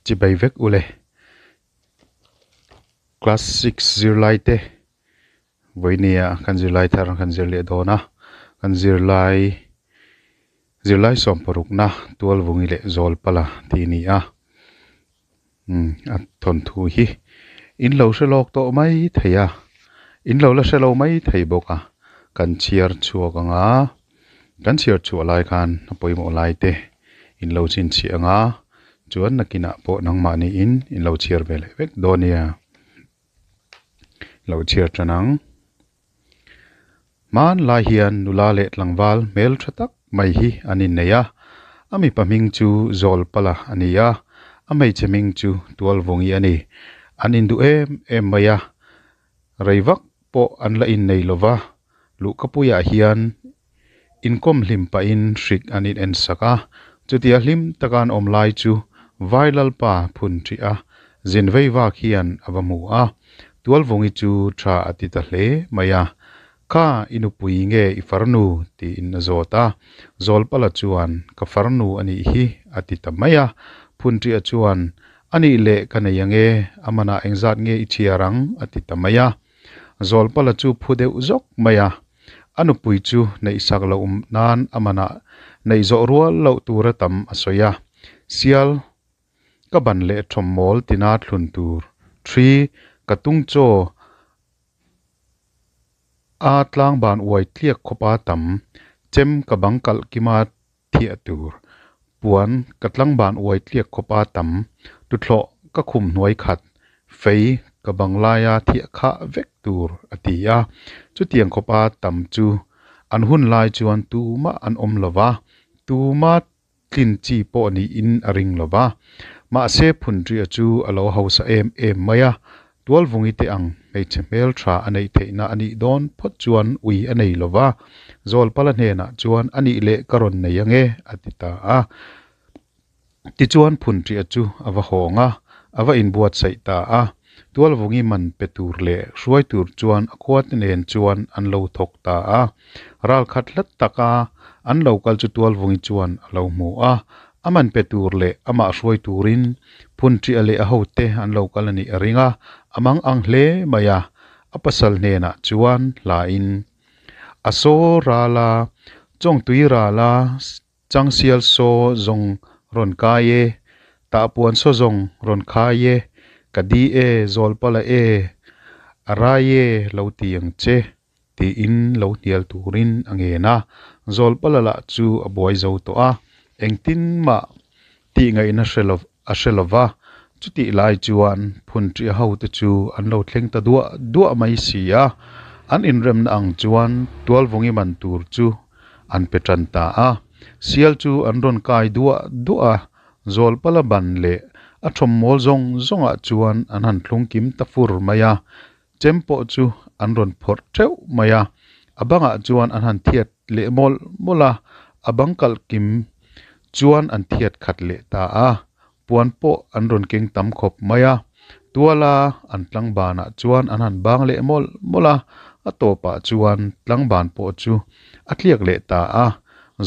Chibai vek ule. Class 6 zirlai te vawinia kan zirlai thar kan zir leh dawn a, kan zirlai zirlai sawmparukna Tualvungi leh Zawlpala tih a ni a. Umm a thawnthu hi in lo hre lawk tawh mai thei a, in lo la hre lo mai thei bawk a, kan chhiar chhuak ang a, kan chhiar chhuah lai khan a pawimawh lai te in lo chhinchhiah ang a, chuan nakinah pawh nangmahni in in lo chhiar ve leh vek dawn nia, lo chhiar tan ang. Hmanlai hian nula leh tlangval hmel tha tak mai hi an innei a, a mipa hming chu Zawlpala a ni a, a hmeichhe hming chu Tualvungi a ni. An induh em em mai a, rei vak pawh an la innei lo va, luhkapuiah hian inkawm hlim pahin hrik an in ensak a, chutia hlim taka an awm lai chu Vailalpa phun ṭih a, zin vei vak hian a va hmu a, Tualvungi chu ṭha a ti ta hle mai a, Kha i nupui nge i farnu? tiin a zawt a, Zawlpala chuan Ka farnu a nih hi a ti ta mai a, phun ṭih a chuan A nih leh ka nei ang e, a manah engzat nge i chhiar ang? a ti ta mai a. Zawlpala chu phu deuh zawk mai a, a nupui chu neihsak loh nan a manah neih zawh rual loh tura tam a sawi a, Sial ka ban leh thawm mawl tina thlun tur thi ka tung chaw a tlangban uai tliak khawpa tam chem ka bang kalh kima thiah tur puan ka tlangban uai tliak khawpa tam tuthlawh ka khum hnuai khat fei ka bang laia thiah khah vek tur a ti a. Chutiang khawpa tam chu an hun lai chuan tumah an awm lo va, tuma tlin chi pawh niin a ring lo va. Mahse Phunṭia chu a lo hausa em em mai a, Tualvungi te ang hmeichhe hmel tha a neih theihna a nih dawn phawt chuan ui a nei lo va, Zawlpala hnenah chuan a nih leh ka rawn nei ange a ti ta a. Tichuan Phunṭia chu a va hawng a, a va inbuatsaih ta a. Tualvungi man pe tur leh hruai tur chuan a khuate nen chuan an lo thawk ta a. Ralkhat hlat taka an lo kal chu Tualvungi chuan a lo hmu a, a man pe tur leh amah hruai turin Phunṭia leh a hote an lo kal a nih a ring a, a mang ang hle mai a. A pasal hnenah chuan hlain, A saw rala, chawngtui rala, Changsial saw zawng rawn kai e, Tahpuan saw zawng rawn khai e, Ka di e, Zawlpala e, a rai e lo ti ang che, tiin lo hnial turin a ngen a. Zawlpala lah chu a buai zo tawh a, engtin mah tih ngaihna hre lo a hre lo va, chutih lai chuan Phunṭia hote chu an lo thleng ta duah duah mai si a, an inremna ang chuan Tualvungi man tur chu an pe tan ta a, sial chu an rawn kai duah duah a, Zawlpala ban leh a thawmmawl zawng zawngah chuan an han thlung kim ta fur mai a, chem pawh chu an rawn phawrh theuh mai a, a bangah chuan an han thiat leh mawlh mawlh a, a bang kalh kim chuan an thiat khat leh ta a, puan pawh an rawn keng tam khawp mai a, tuala an tlangbanah chuan an han bang leh mawlh mawlh a, a tawpah chuan tlangban pawh chu a tliak leh ta a,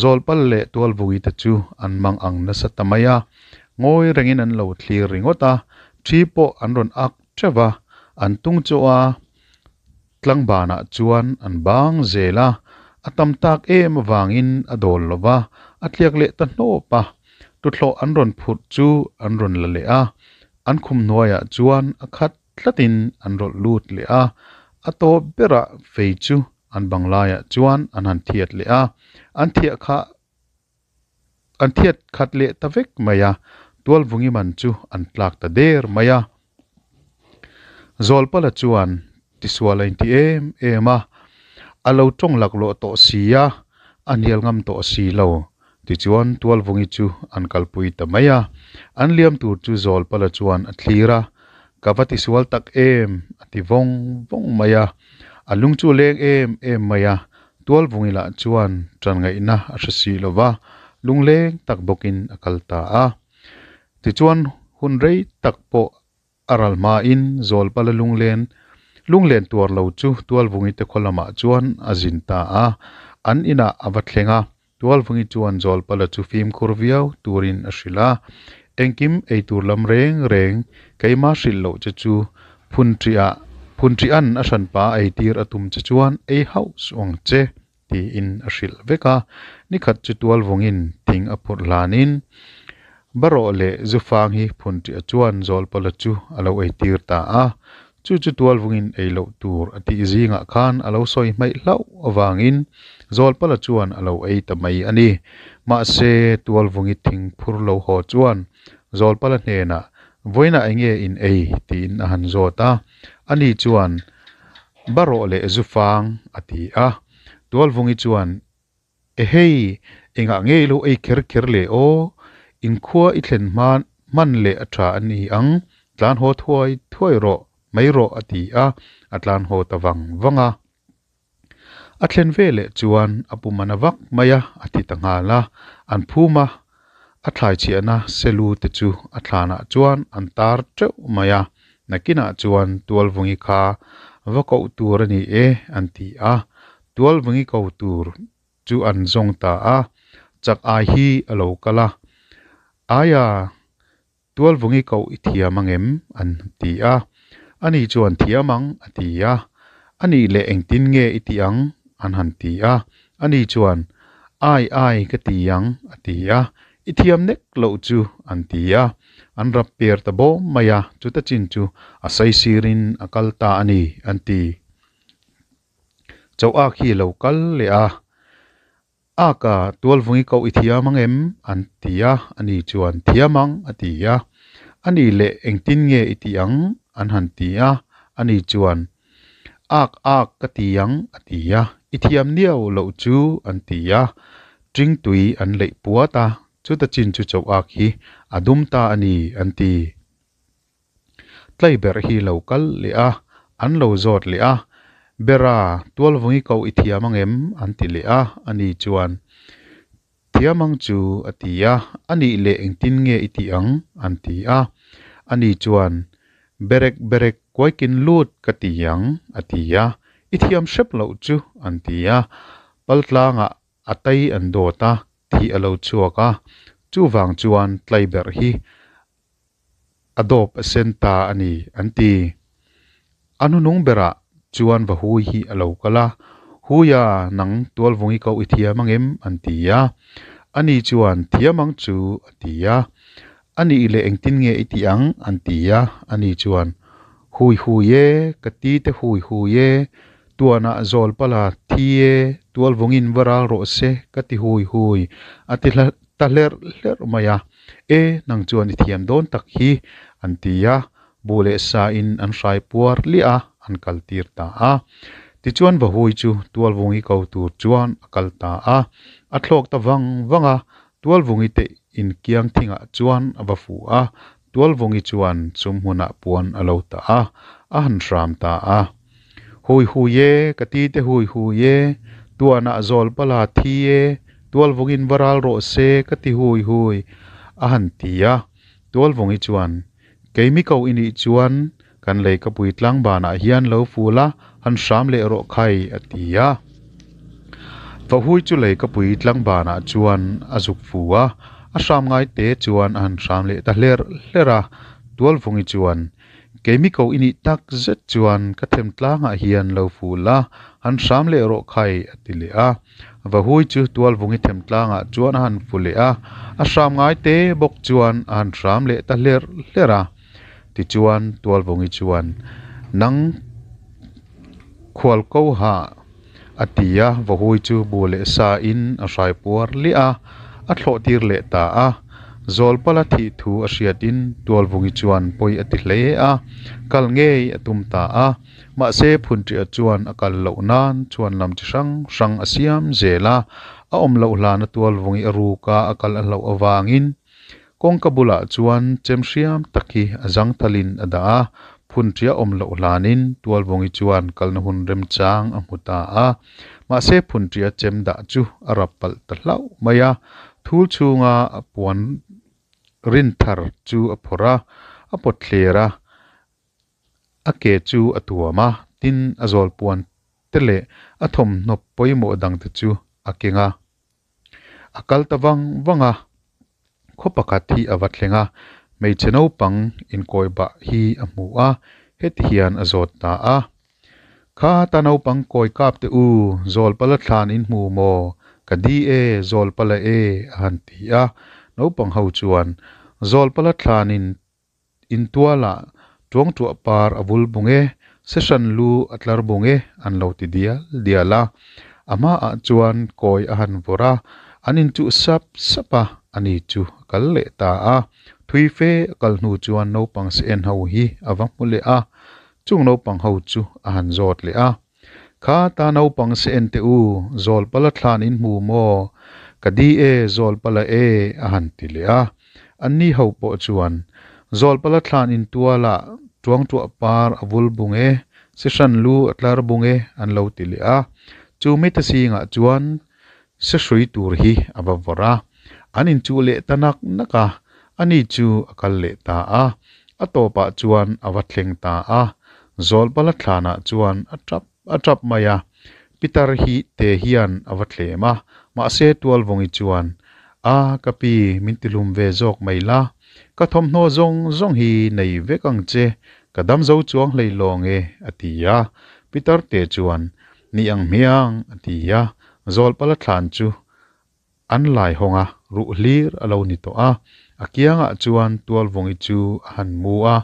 Zawlpal leh Tualvui te chu an mang ang nasa ta mai a, ngawi rengin an lo thlir ringawt a, thi pawh an rawn ak teuh a, an tung chu a tlangbanah chuan an bang zel a, a tam tak em avangin a dawl lo va, a tliak leh ta hnawp a, tuthlawh an rawn phurh chu an rawn la leh a, an khum hnuaiah chuan a khat tlatin an rawlh lut leh a, a tawp berah fei chu an bang laiah chuan an han thiat leh a, an thiah kha An thiat khat leh ta vek mai a, Tualvungi man chu an tlak ta der mai a. Zawlpala chuan tisual a inti em em a, a lo tawng laklawh tawh si a, a hnial ngam tawh si lo. Tichuan Tualvungi chu an kalpui ta mai a, an liam tur chu Zawlpala chuan a thlir a, Ka va tisual tak em a ti vawng vawng mai a, a lung chu a leng em em mai a, Tualvungi lah chuan ṭan ngaihna a hre si lo va, lungleng tak bawkin a kal ta a. Tichuan hun rei tak pawh a ral hmain Zawlpala lunglen lunglen tuar lo chu Tualvungi te khaw lamah chuan a zin ta a, an inah a va thleng a. Tualvungi chuan Zawlpala chu fimkhur viau turin a hrilh a. Engkim ei tur lam reng reng keima hrilh loh che chu phunṭiah phunṭia'n a hranpa ei tir a tum che chuan ei hauh suh ang che tiin a hrilh vek a. Nikhat chu tualvungin thing a phurh hlanin Barawh leh Zufang hi phunṭiah chuan Zawlpala chu a lo ei tir ta a. Chu chu tualvungin ei loh tur a tih zingah khan a lo sawi hmaih hlauh avangin Zawlpala chuan a lo ei ta mai a ni. Mahse, tualvungi thing phur lo haw chuan Zawlpala hnenah, Vawiinah enge in ei? tiin a han zawt a. Ani chuan, Barawh leh Zufang a ti a. Tualvungi chuan, Ehei, engah nge i lo ei kher kher le aw? Inkhua i thlen hman hman leh a tha a ni ang, tlan haw thuai thuai rawh, mai rawh a ti a, a tlan haw ta vang vang a. A thlen ve leh chuan a pum a na vak mai a, a ti ta nghal a, an phum a, a thlai chhiahna selu te chu a thlanah chuan an tar teuh mai a, nakinah chuan Tualvungi kha va koh tur a ni e an ti a, Tualvungi ko tur chu an zawng ta a, chak ai hi a lo kal a, Aia, Tualvungi koh i thiam ang em? an ti a, ani chuan thiam ang a ti a, Anih leh engtin nge i tih ang? an han ti a, ani chuan Ai ai ka ti ang a ti a, I thiam nek loh chu an ti a, an rap per ta bawm mai a, chuta chin chu a saisirin a kal ta a ni an ti. Choh ak hi lo kal leh a, Aka tualvungi koh i thiam ang em? an ti a, ani chuan thiam ang a ti a. Ani leh engtin nge i tih ang? an han ti a, ani chuan Ak ak ka ti ang a ti a, i thiam niau loh chu an ti a, ṭingtui an leih puat a, chuta chin chu choh ak hi a dum ta a ni an ti. Tlaiberh hi lo kal leh a, an lo zawt leh a, Bera, tualvungi koh i thiam ang em? an ti leh a, ani chuan, Thiam ang chu, a ti a, anih leh engtin nge i tih ang? an ti a, ani chuan, Berek berek kuaikin lut ka ti ang, a ti a, i thiam hrep loh chu, an ti a, paltlangah a tai an dawt a, thih a lo chhuak a, chuvang chuan tlaiberh hi a dawp a sen ta a ni an ti. A hnunung berah chuan va hui hi a lo kal a, Huia nang tualvungi koh i thiam ang em? an ti a. Ani chuan thiam ang chu a ti a. A nih leh engtin nge i tih ang? an ti a. Ani chuan Hui hui e, ka ti te hui hui e, tuanah zawl pala thi e, tualvungin va ral rawh se ka ti hui hui a ti ta hlerh hlerh mai a. E, nang chuan i thiam dawn tak hi, an ti a, buh leh sa in an hrai puar liah a, an kal tir ta a. Tichuan Vahui chu Tualvungi ko tur chuan a kal ta a, a thlawk ta vang vang a, Tualvungi te inkiang thingah chuan a va fuh a, Tualvungi chuan chum hmunah puan a lo tah a, a han hram ta a. Hui hui e, ka ti te hui hui e, tuanah zawl pala thi e, Tualvungin va ral rawh se ka ti hui hui, a han ti a. Tualvungi chuan, Keimi ko i nih chuan kan leikapui tlangbanah hian lo ful a, han hram leh rawh khai, a ti a. Vahui chu leikapui tlangbanah chuan a zuk fu a, a hram ngai te chuan a han hram leh ta hlerh hlerh a. Tualvungi chuan, Keimi ko i nih tak zet chuan ka them tlangah hian lo ful a, han hram leh rawh khai, a ti leh a. Vahui chu Tualvungi them tlangah chuan a han fu leh a, a hram ngai te bawk chuan a han hram leh ta hlerh hlerh a. Tichuan Tualvungi chuan, Nang khual ko ha, a ti a, Vahui chu bu leh sa in a hrai puar liah a, a thlawh tir leh ta a. Zawlpala thih thu a hriat in Tualvungi chuan pawi a ti hle a, kal ngei a tum ta a. Mahse Phunṭiah chuan a kal loh nan chuan lam chi hrang hrang a siam zel a, a awm loh hlana Tualvungi a ruk a, a kal a hlauh avangin Kawngka bulah chuan chem hriam tak hi a zangthalin a dah a, phunṭia awm loh hlanin Tualvungi chuan kalna hun remchang a hmu ta a. Mahse phunṭia chem dah chu a rap palh ta hlauh mai a, thul chhunga a puan rin thar chu a phawrh a, a pawt thler a. A ke chu a tuam a, tin a zawl puan te leh a thawmhnaw pawimawh dangte chu a keng a. A kal ta vang vang a. khaw pakhat hi a va thleng a, hmeichhe naupang inkawi bah hi a hmu a, heti hian a zawt ta a. Kha ta naupang kawi kap teh u, Zawlpala thlan in hmu maw? Ka di e, Zawlpala e, a han ti a. Naupang ho chuan, Zawlpala thlan in intualah tuangtuah par a vul bung e, session lu a tlar bung e, an lo ti dial dial a. A hmaah chuan kawi a han vawrh a, an inchuh sap sap a, ani chu a kal leh ta a. Thui fe a kal hnu chuan naupang se en ho hi a va hmu leh a. Chung naupang ho chu a han zawt leh a, Kha ta naupang se en teh u, Zawlpala thlan in hmu maw? Ka di e, Zawlpala e, a han ti leh a. Anni ho pawh chuan, Zawlpala thlan in tualah tuangtuah par a vul bung e, se hran lu a tlar bung e, an lo ti leh a. Chu mite zingah chuan se hrui tur hi a va vawrh a. An inchuh leh ta nak nak a, ani chu a kal leh ta a. A tawpah chuan a va thleng ta a, Zawlpala thlanah chuan a tap a tap mai a. Pitar hi te hian a va thlem a, mahse Tualvungi chuan, A, ka pi, min tihlum ve zawk mai la, ka thawmhnaw zawng zawng hi nei vek ang che, ka dam zo chuang hlei lawng e, a ti a. Pitar te chuan, Ni ang hmiang, a ti a. Zawlpala thlan chu An lai hawng a, ruh hlir a lo ni tawh a. A kiangah chuan Tualvungi chu a han mu a,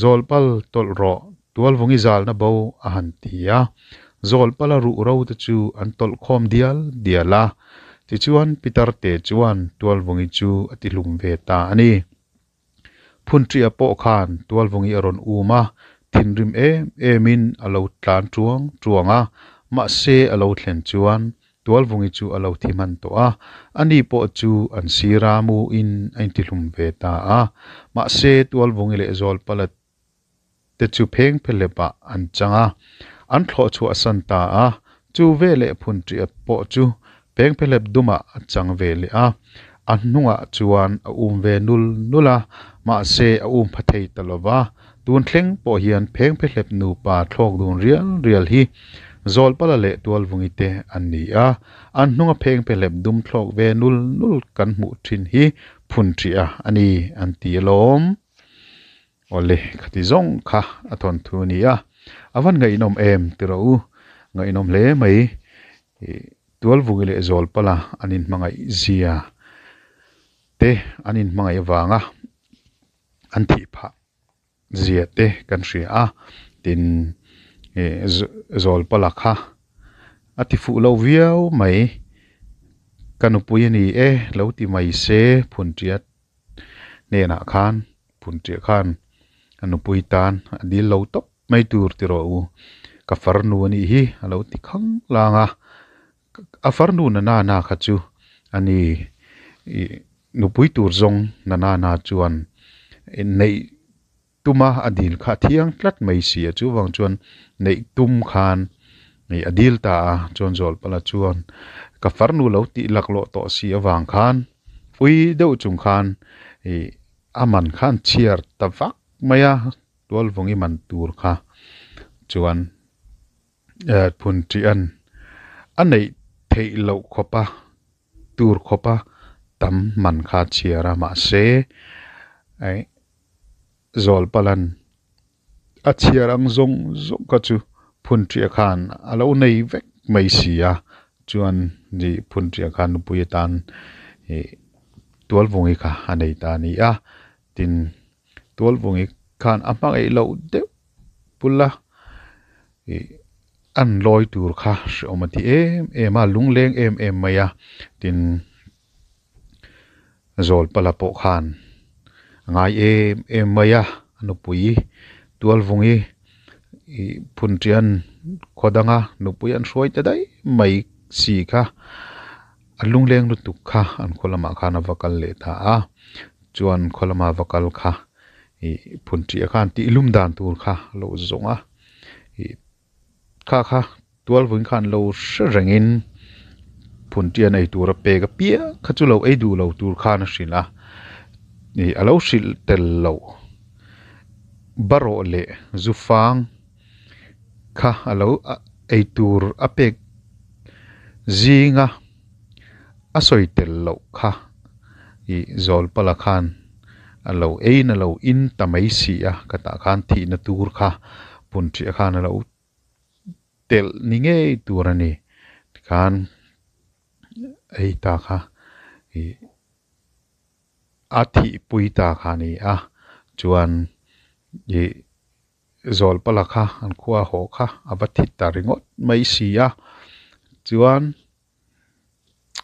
Zawlpal tawlh rawh, Tualvungi zalna bo a han ti a. Zawlpala ruh ro te chu an tawlh khawm dial dial a. Tichuan Pitarte chuan Tualvungi chu a ti hlum ve ta a ni. Phunṭia pawh khan Tualvungi a rawn um a, thinrim em emin a lo tlan ṭuang ṭuang a, mahse a lo thlen chuan Tualvungi chu a lo thi hman tawh a, ani pawh chu an sira muin a intihlum ve ta a, mahse Tualvungi leh Zawlpala te chu pheng phelepah an chang a, an thlawh chhuahsan ta a, chu veleh phunṭiat pawh chu pheng phelep dumah a chang ve leh a, a hnungah chuan a um ve nul nul a, mahse a um pha thei ta lo va, tun thleng pawh hian pheng phelep nupa thlawk dun rial rial hi Zawlpala leh Tualvungi te an ni a, an hnunga pheng phelep dum thlawk ve nul nul kan hmuh thin hi phunṭiah a ni an ti alawm. Awle, khati zawng kha a thawn thu a ni a, a van ngaihnawm em ti rawh u, ngaihnawm hle mai, ih Tualvungi leh Zawlpala an inhmangaih zia te an inhmangaih avanga an thih phah zia te kan hria a, tin ih Zawlpala kha a ti fuh lo viau mai, ka nupui a ni e lo ti mai se phunṭiat. hnenah khan phunṭiah khan a nupui tan a dil lo tawp mai tur ti rawh u ka farnu a nih hi a lo ti khang lang a a farnu na nana kha chu a ni ih nupui tur zawng na nana chuan neih tuma a dil kha a thiang tlat mai si a chuvang chuan neih tum khan ih a dil ta a chuan Zawlpala chuan ka farnu lo tih laklawh tawh si avang khan ui deuh chung khan ih a man khan chhiar ta vak mai a Tualvungi man tur kha chuan phun ṭian a neih theih loh khawpa tur khawpa tam man kha chhiar a mahse aih. Zawlpalan a chhiar ang zawng zawng kha chu Phunṭiah khan a lo nei vek mai si a, chuan ih Phunṭiah khan nupui atan ih Tualvungi kha a nei ta a ni a, tin Tualvungi khan a hmangaih loh deuh bula ih an lawi tur kha hreawm a ti em em a, lungleng em em mai a, tin. Zawlpala pawh khan a ngai em em mai a, a nupui Tualvungi ih phunṭian khaw danga nupui an hruai ta daih mai si kha a lungleng lutuk kha an khaw lamah khan a va kal leh ta a, chuan khaw lama va kal kha ih phunṭiah khan tihlum dan tur kha a lo zawng a ih. Kha kha Tualvungi khan lo hre rengin Phunṭian ei tur a pek a piang kha chu lo ei duh lo tur khan a hrilh a, ih a lo hrilh tel loh barawh leh zufang kha a lo ei tur a pek zinga a sawi tel loh kha. Ih Zawlpala khan a lo eiin a lo in ta mai si a, khatah khan thihna tur kha Phunṭhiah khan a lo telh ni ngei tur a ni. Tikhan ei ta kha ih a thihpui ta kha a ni a, chuan ih Zawlpala kha an khua haw kha a va thi ta ringawt mai si a, chuan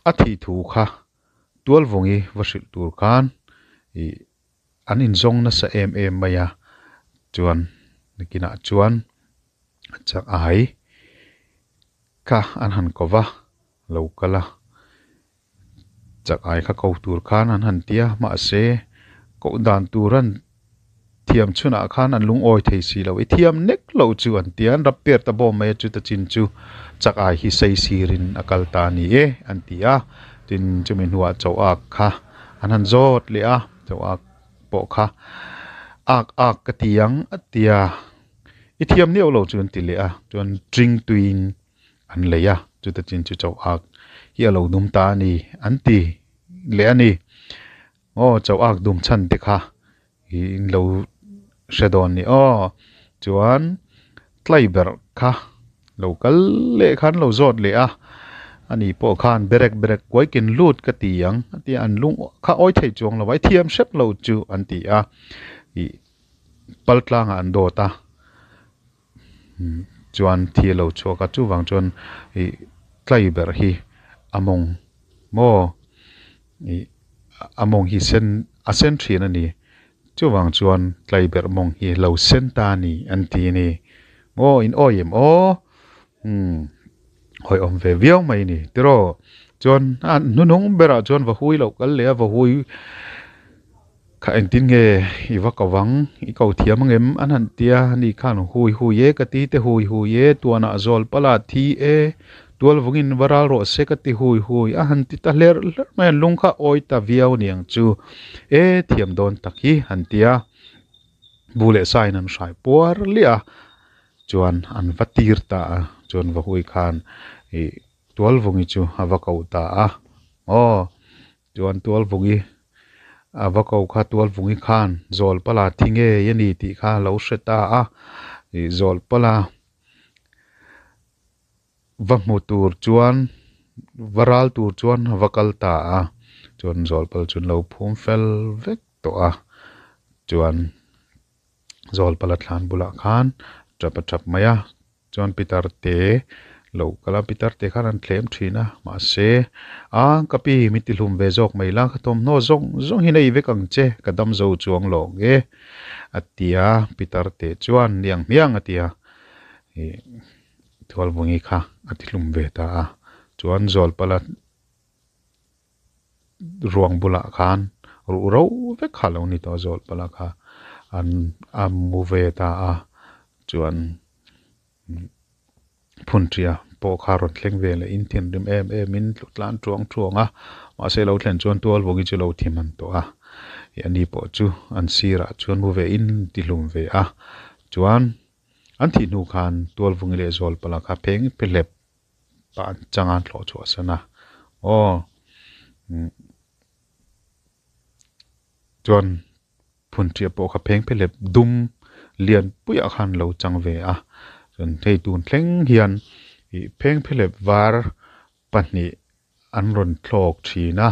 a thih thu kha Tualvungi va hrilh tur khan ih an inzawng nasa em em mai a, chuan nakinah chuan chak ai kha an han ko va, lo kal a, chak ai kha ko tur khan an han ti a, mahse koh dan tur an thiam chhunah khan an lungawi thei si lo, i thiam nek lo chu an ti a, an rap per ta bawm mai a, chuta chin chu chak ai hi sei sirin a kal ta a ni e an ti a, tin chumi hnuah chaw ak kha an han zawt leh a, chaw ak pawh kha ak ak ka ti ang a ti a, i thiam niau lo chu an ti leh a, chuan tring tuiin an lei a, chuta chin chu chaw ak hi a lo dum ta a ni an ti leh a ni. Aw chaw ak dum chhan te kha i in lo hre dawn ni aw chuan tlai ber kha lo kal leh khan lo zawt leh a ani pawh khan berek berek kuai kin lut ka ti ang a ti a an lung kha awi thei chuang lo a i thiam hrep lo chu an ti a ih pal tlangah an dawt a chuan thi a lo chhuak a chuvang chuan ih tlai ber hi a mawng maw ih a mawng hi sen a sen thin a ni. Chuvang chuan Tlaiberh mawng hi lo sen ta a ni an ti a ni. Maw in awi em aw? Umm hawi awm ve viau mai ni tiraw? Chuan a hnunung berah chuan va hui loh kal leh a va hui kha engtin nge i va ko vang i ko thiam ang em an han tia ani khan hui hui e ka ti te hui hui e tuanah zawl pala thi e Tual vungin va ral rawh se ka ti hui hui a han ti ta hlerh hlerh mai a, lung kha awi ta viau niang chu e thiam dawn tak hi han ti a, bu leh sain an hrai puar liah a, chuan an va tir ta a, chuan va hui khan ih tual vungi chu a va ko ta a, aw chuan tual vungi a va ko kha tual vungi khan zawl pala thi ngei a ni tih kha a lo hre ta a, ih zawl pala. Va hmu tur chuan va ral tur chuan a va kal ta a, chuan zawlpal chu an lo phum fel vek tawh a, chuan zawlpala thlan bulah khan tap a tap mai a, chuan pitar te lo kal a, pitar te khan an thlem thin a, mahse a ka pi min ti hlum ve zawk mai la ka thawmhnaw zawng zawng hi nei vek ang che ka dam zo chuang lo ang e a ti a, pitar te chuan niang hmiang a ti a ih. Thualvungi kha a ti hlum ve ta a, chuan Zawlpala ruang bulah khan ruh ro vek kha a lo ni tawh a, Zawlpala kha an a mu ve ta a, chuan Phunṭia pawh kha rawn thleng ve leh in thinrim em em in tlan ṭuang ṭuang a, mahse lo thlen chuan Tualvungi chu lo thi hman tawh a, ih ani pawh chu an sirah chuan mu ve in ti hlum ve a, chuan. An thih hnu khan Tualvungi leh Zawlpala kha pheng pe hlep pah an chang a, an thlawh chhuah san a. Aw chuan Phunṭiah pawh kha pheng pe hlep dum lian puiah khan lo chang ve a. Chuan hei tun thleng hian ih pheng pe hlep var pahnih an rawn thlawk thin a,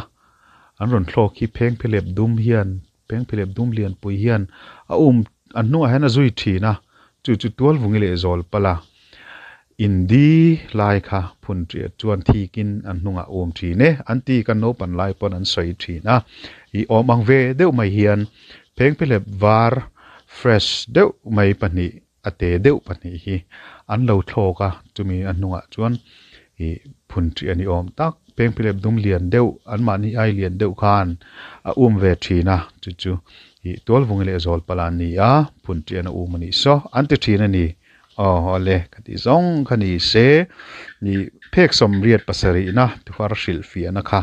an rawn thlawk hi phengphelep dum hian phengphelep dum lianpui hian a um an hnungah hian a zui thin a, chu chu Tualvungi leh Zawlpala indi lai kha phun ṭiah chuan thikin an hnungah um thin e an ti kan naupan lai pawn an sawi thin a, ih awm ang ve deuh mai hian phengphelep var fresh deuh mai pahnih a te deuh pahnih hi an lo thlawk a, chumi a hnungah chuan ih phun ṭih a ni awm tak. Pengpilep dum lian deuh anmahni ai lian deuh khan a um ve ṭhin a, chu chu ih Tualvungi leh Zawlpala an ni a, phun ṭih an a um a nih saw an ti ṭhin a ni. Aw awle ka tih zawng kha ni se ih phek sawmriat pasarihna tuar hrilhfiahna kha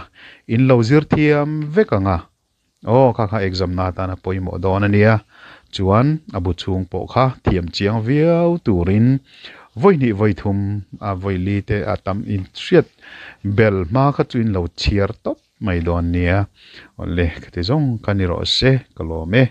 in lo zir thiam vek ang a. Aw, kha kha exam na atana pawimawh dawn a nia. Chuan a bu chhung pawh kha thiam chiang viau turin vawi hnih vawi thum a vawi li te a tam in hriat bel hma kha chu in lo chhiar tawp mai dawn nia. Awle, khati zawng kha ni rawh se, ka lawm e.